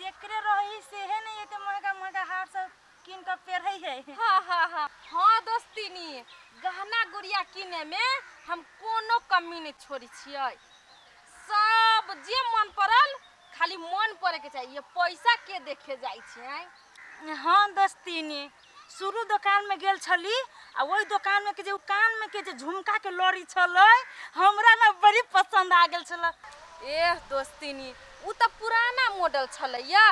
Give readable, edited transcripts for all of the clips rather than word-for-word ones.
जेकरे रही सेहे नहीं एते महंगा महंगा हार सब कीन के पेरहे है। हाँ हाँ हाँ हाँ दोस्तिनी, गहना गुड़िया किने में हम कोनो कमी नहीं छोड़ी छियै। सब जे मन पड़ल खाली मन पड़े के चाहिए, पैसा के देखे जाइ छियै। हाँ दोस्तिनी, शुरू दोकान में गेल छली आ ओहि दोकान में के जे उ कान में के जे झुमका के लड़ी छलै हमरा ना बड़ी पसंद आ गेल छलै। एह दोस्तिनी, उ तऽ पुराना मॉडल छलैया,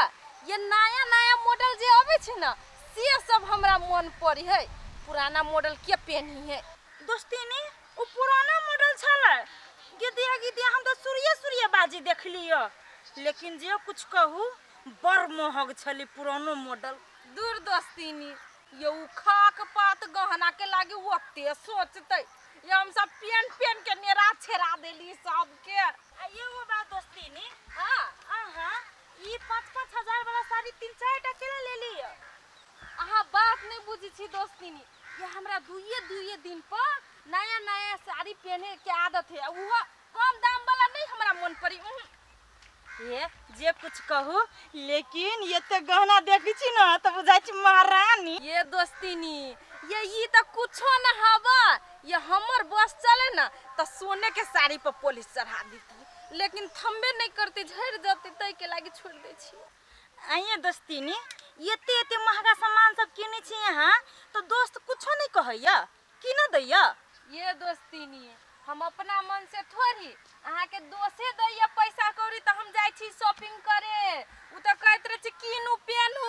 ये नया नया मॉडल जे अबै छै ने से सब हमरा मन पड़ी है। पुराना मॉडल के पेन्ही है। दोस्तिनी, उ पुराना मॉडल छलै। गिदिया गिदिया हम तऽ सूर्ये सूर्ये बाजी देखलियै, लेकिन जे कुछ कहू बड़ महग छलै पुरानो मॉडल। दूर दोस्तिनी, ये उ खाक पात गहना के लागी ओते सोचतै, ये हम सब पेन पेन के नेरा छेरा देली सबके। आ एगो बात दोस्तिनी, हाँ अहाँ ई 5-5 हजार वाला साड़ी 3-4 टा केना ले लिअ? अहाँ बात नहीं बुझै छी दोस्तिनी, ये हमरा दुइये दुइये दिन पर नया नया साड़ी पहने के आदत है, उहो कम दाम वाला नहीं हमरा मन पड़ी। ये जे कुछ कहू, लेकिन ये ते गहना देखै छी न तऽ बुझाइ छी महारानी। ये दोस्तिनी, ये ई तऽ कुछो न हवा, ये हमर बस चले न तऽ सोने के साड़ी पर पॉलिश चढ़ा देती, लेकिन थम्बे नहीं करती, झड़ि जती, तै के लागी छोड़ दै छी। आइए दोस्तिनी, एते एते महंगा सामान सब किनै छी अहाँ तऽ दोस्त कुछो नहीं कहैया, किन दैया? ये दोस्तिनी, हम अपना मन से थोड़ी अहाँके दोसे दैया पैसा कौड़ी तऽ हम जाइ छी शॉपिंग करे। उ तऽ कहैत रहै छै कीनू पेनू।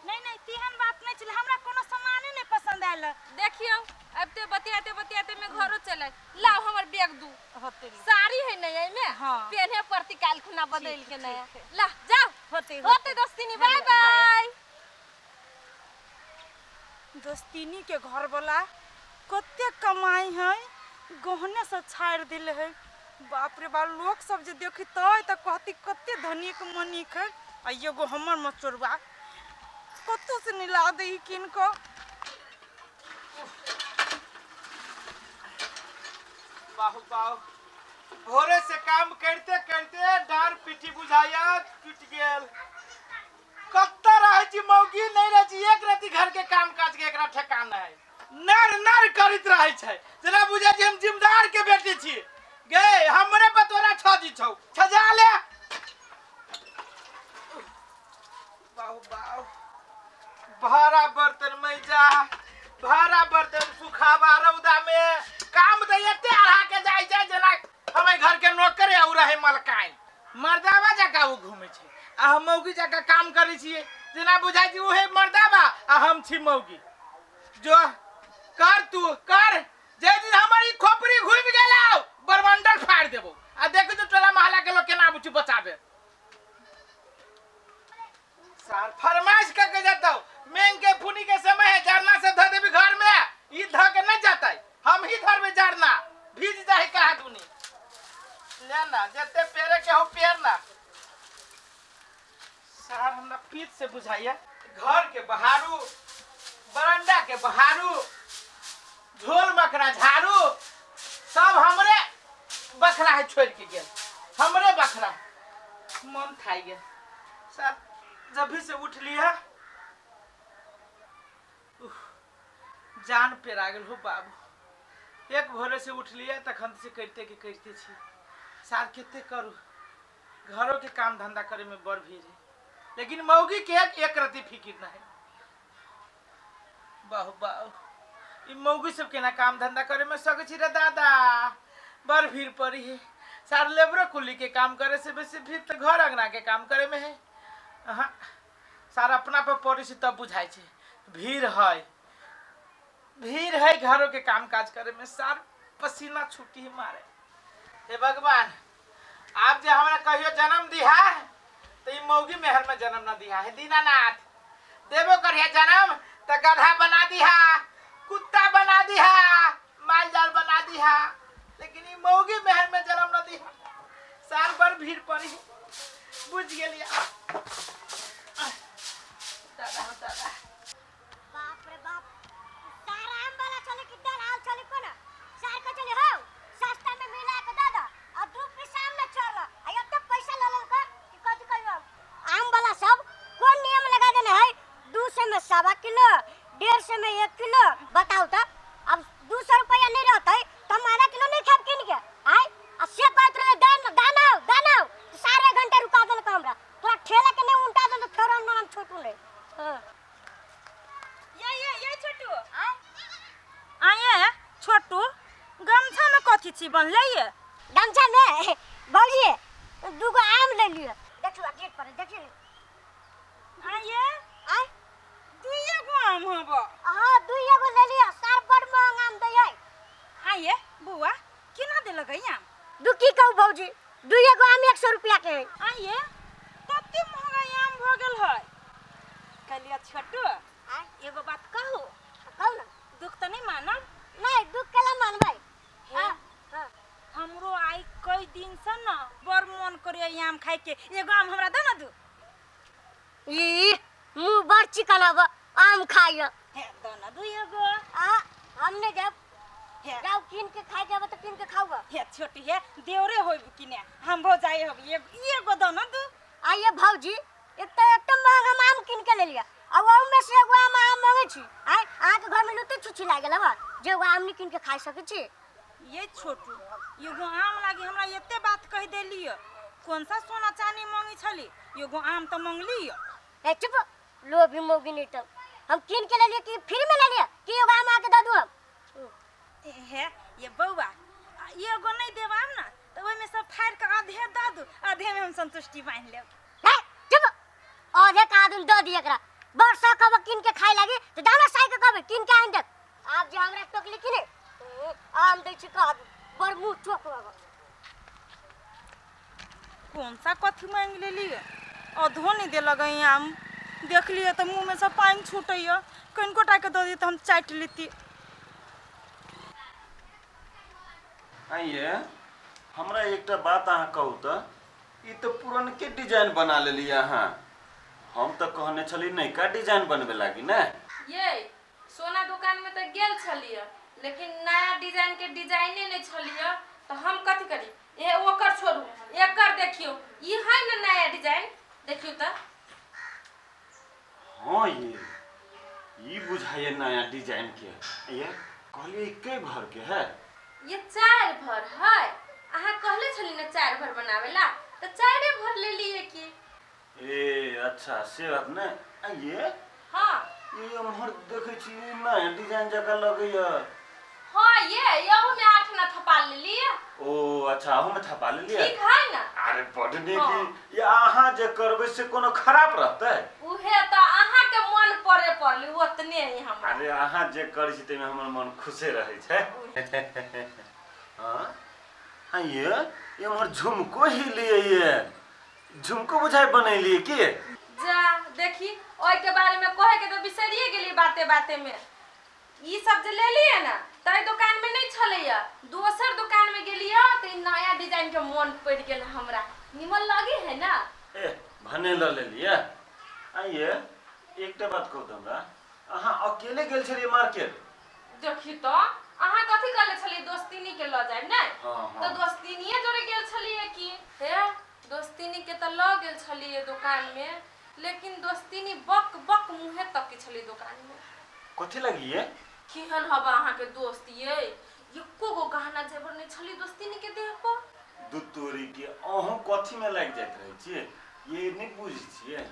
नहीं नहीं, तेहन बात नहीं छलै, हमरा कोनो सामाने नहीं पसंद आयल। देखियौ, अबिते बतियाते बतियाते में घरो चलै। लाउ हमर बैग दू। होते साड़ी है नहीं एमे? हाँ। पेन्हे पड़ती काल्हि खुना बदलि के नया। ठीक है। ला जाओ। होते होते दोस्तिनी, बाय बाय। दोस्तिनी के घर वाला कते कमाई है, गहने सब छाड़ि देले है। बाप रे बाप, लोक सब जे देखतै तऽ कहती कते धनिक मनिक है, आ एगो हमर मचोरबा कतौ से नहीं ला दे कीन कऽ। बाहु बाहु, भोरे से काम करते करते डांर पीठी बुझाया टूट गेल। कत्ता रहै छी मौगी, नहीं रहै छी एक रति घर के काम काज के एकरा ठेकान है। नर नर करैत रहै छै, जेना बुझै छी हम जिम्मेदार के बेटी छी। गे हमरे पर तोरा छजी छौ, छजा ले। बाहु बाहु, भारा बर्तन मैजा, भारा बर्तन सुखावा रौदा में। काम तऽ एते अढ़ा के जाइ छै जेना हमे घर के नौकर आ उ रहे मलकाइन। मर्दावा जकाँ ओ घूमै छै आ हम मौगी जकाँ काम करै छियै, जेना बुझाइ छै उहे मर्दावा आ हम छी मौगी। जो कर तू कर, जे दिन हमर ई खोपड़ी घूमि गेलौ बरबंडल फाड़ि देबौ आ देखै छौ टोला मोहल्ला के लोग केना आबै छै बचाबे। सार फरमाइश करके जतौ, मेंग के फुनी के समय है, जरना से धो देबी घर में, ई धो के नहीं जतै, हम ही धरबे जरना, भीज जाए कहा दुनी। ले ना जते पेरे के हो पेर ना। सार हमरा पीठ से बुझाइया, घर के बहारू, बरंडा के बहारू, झोल मकरा झाड़ू, सब हमरे बखरा है छोड़ के गेल, हमरे बखरा मन थाई गेल। सर जब भी से उठ लिया जान पेरा गेल हो बाबू। एक भोरे से उठ लिया तखन से करिते के करिते छी। सार कते करू, घरों के काम धंधा करे में बड़ भीड़ है, लेकिन मौगी के एक रति फिकिर नहीं। बाहु बाहु, ई मौगी सब केना काम धंधा करे में सकै छी रे दादा, बड़ भीड़ पड़ी है। सार लेबरो कुली के काम करे से बेसी भीड़ तो घर अंगना के काम करे में है। हाँ सार अपना पर पड़ी छै तब बुझाइ छै भीड़ है, भीड़ है घरों के काम काज करे में। सार पसीना छूटी है मारे। हे भगवान, आप जे हमरा कहियो जन्म दिहा तो ई मौगी मेहर में जन्म न दिहा। हे दीनानाथ, देबो करिया जन्म तो गधा बना दिहा, कुत्ता बना दिहा, माल जाल बना दिहा, लेकिन ई मौगी मेहर में जन्म न दिहा। सार बड़ भीड़ पड़ी, बुझ गेलिया। दादा हो दादा। बाप रे बाप, कथी छी बनलै ये? गमछा में भौजी दूगो आम ले लिअ। देखियौ गेट पर देखियौ ने। आये आय दुइए गो आम हब। हाँ, दुइए गो ले लिअ, सार बड़ महंग आम दैयै। आये बौआ, केना देलक है आम? दू की कहू भौजी, दुइए गो आम 100 रुपया के है। आये कते महंगा आम भऽ गेल है। कहलियै छोटू, आय एगो बात कहू? कहू ना। दुख तऽ नहि मानब? नहीं, दुख केला मानबै। हे। हाँ, हाँ। हमरो आइ कई दिन से न बड़ मन करे आम खाए के, एगो आम हमरा दे ना दू। ई मुंह बड़ चिकन हब, आम खाइय। हे दे ना दू एगो। आ हम नहीं जाब। हे। जाओ कीन के खाए जाब तो कीन के खाऊगा। हे छोटी, हे देवरे होब कि ने, हम भौ जाए होब, एगो दे ना दू। आइए भौजी, एक तो एकदम महंगा हम आम कीन के ले लिया, आ ओहू में से एगो आम आम मंगे छी। आय अहाँके घर में लुते छुछी लागि गेल हबा जे एगो आम नहीं कीन के खाइ सकै छी? ये छोटू, एगो आम लागी हमरा एते बात कहि देलिय। कौन सा सोना चानी मांगी छली, एगो आम तऽ मंगली। ए चुप, लोभी मोगी नहीं तो हम कीन के ले लिए कि फ्री में ले लिया कि एगो आम आके दऽ दू हम? हे ये बौआ, एगो नहीं देब आम ना तऽ ओहिमे सब फाड़ि कऽ आधे दऽ दू, आधे में हम संतुष्टि बान्हि लेब। ए चुप, आधे का आदमी दऽ दिए एकरा। बड़ शौक हबो कीन के खाइ लागी तऽ जाओ ना साई के कहबै कीन के आनि देब। आब जे हमरा टोकली कि नहीं आम दै छी कह दू, बड़ मुँह चोक हबो। कौन सा कथी मांगि लेलियै, आधो नहीं देलक है आम। देख लियै तऽ मुँह में सब पानि छूटैया, कनिको टाके दऽ दियै तऽ हम चाटि लेती। आइए हमरा एकटा बात अहाँ कहू तऽ, ई तऽ पुरनके डिजाइन बना लेलियै अहाँ। हम तऽ कहने छली नयका डिजाइन बनबे लागी ने। ये सोना दुकान में तऽ गेल छलियै, लेकिन नया डिजाइन के डिजाइने नहीं छलियै, तऽ हम कथी करी? ए ओकर छोड़ू, एकर देखियौ, ई है ने नया डिजाइन, देखियौ तऽ। हाँ, ये ई बुझाइए नया डिजाइन के। ये कहलियै ई कै भर के है? ये 4 भर है। अहाँ कहले छली ने 4 भर बनावे ला, तऽ 4 भर ले लिए की। ए अच्छा से बात ने। आ ये हाँ ये एम्हर देखै छी ई नया डिजाइन जकाँ लगैया। हाँ, ये यहू में 8 ना थपा लेलिए। ओ अच्छा, अहू में थपा लेलिए। ठीक है ना? अरे बड नीक। हाँ। ये अहाँ जे करबै से कोनो खराब रहतै? उहे तऽ अहाँ के मन पड़े पड़ले ओतने ही हमरा। अरे अहाँ जे करै छी ताहिमे हमर मन खुशे रहै छै। हाँ हाँ, ये एम्हर झुमको हिलियै, ये झुमको बुझाइ बनेलियै की? जा देखी, ओहि के बारे में कहे के तो बिसरिए गेली बाते बाते में। ई सब जे लेलिए ना तै दुकान में नहीं छलैया, दोसर दुकान में गेलिए तऽ ई नया डिजाइन के मन पड़ गेल हमरा, निमन लगे है ना। ए भने लऽ लेलियै। आइए एकटा बात कहू तऽ हमरा, अहाँ अकेले गेल छलियै मार्केट? देखी तो अहाँ कथी कहले छलियै, दोस्तिनी के लऽ जायब ने? हाँ, तऽ हाँ। दोस्तिनिये जोड़े गेल छलियै की? हे दोस्तिनी के तऽ लऽ गेल छलियै दुकान में, लेकिन दोस्तिनी बक बक मुँहे तकै छलियै दुकान में। कथी लगिए? केहन हवा अहाँ के दोस्त ये, एको गो गहना जेवर नहीं छली दोस्तिनी के देह पर। दू तोरी के, अहूँ कथी में लागि जाइत रहै छियै ये नहि बुझै छियै?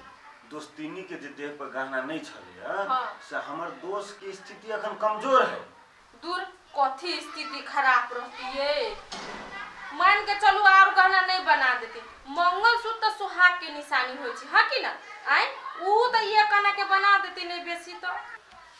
दोस्तिनी के जे देह पर गहना नहि छलैया हाँ। से हमर दोस्त के स्थिति अखन कमजोर है। दूर कथी स्थिति खराब रहती ये, मान के चलू और गहना नहीं बना देती। मंगलसूत्र तो सुहाग के निशानी होइ छै, हाँ कि ना? आय ऊ तऽ एक आना के बना देती, नहीं बेसी तो।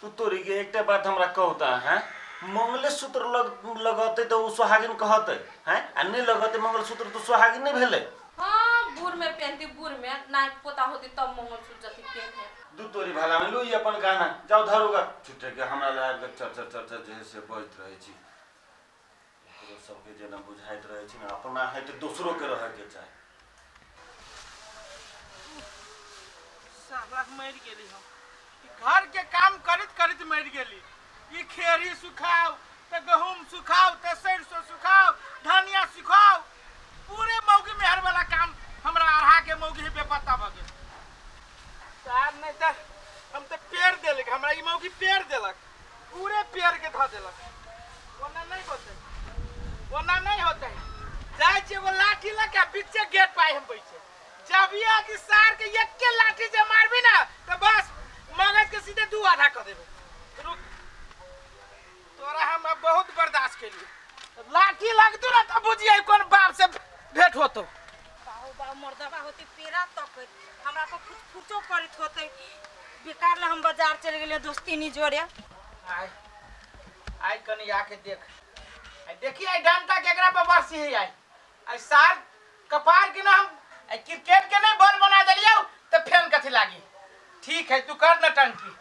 तू तोरी के एकटा बात हमरा कहू तऽ अहाँ, मंगलेसूत्र लगतै तऽ ओ सुहागिन कहतै हैं, आ नहि लगतै मंगलसूत्र तऽ सुहागिन नहि भेलै। हाँ, बूढ़ में पहनती, बूढ़ में नाक पोता होती तब मंगलसूत्र जती पहने। दू तोरी भला में लू ई अपन गहना, जाओ धरूगा छुटे के हमरा लए आबि कऽ चर चर चर चर जे है से बजैत रहै छी। एकरो सबके जेना बुझाइत रहै छै ने, अपना है तऽ दोसरो के रहै के चाही। साला मरि गेली हम, ई घर के काम करैत करैत मरि गेली। ई खेरी सुखाउ तऽ गहूम सुखाउ तऽ सरिसो सुखाउ, धनिया सुखाउ, पूरे मौगी मेहर वाला काम हमरा अढ़ा के मौगी ही बेपत्ता भऽ गेल। सार नहि तऽ हम तऽ पेड़ देलक हमरा, ई मौगी पेड़ देलक, पूरे पेड़ के धऽ देलक। ओना नहि होतै, ओना नहि होतै। जाइ छी एगो लाठी लऽ के बीचे गेट पाइ हम बैठे, जब ये कि सार के एके लाठी जे मारबी ना तो बस मगज के सीधे दू आधा कर देबे। रुक, तोरा हम अब बहुत बर्दाश्त केलिए। लाठी लगतौ ना तब बुझिए कोन बाप से भेंट होतो। बाहु बाहु मर्दबा होते पेरा तक हमरा पर फुट फुटो करत होते। बेकार ला हम बाजार चल गेलियै दोस्ती नी जोड़े। आय आय कनी आके देख, आय देखी आय डंटा केकरा पर बरसी है। आय आय सार कपार के ना हम आय क्रिकेट के नहीं बॉल बना देलियौ तो फैन कथी लागी। ठीक है तू कर ना टंकी।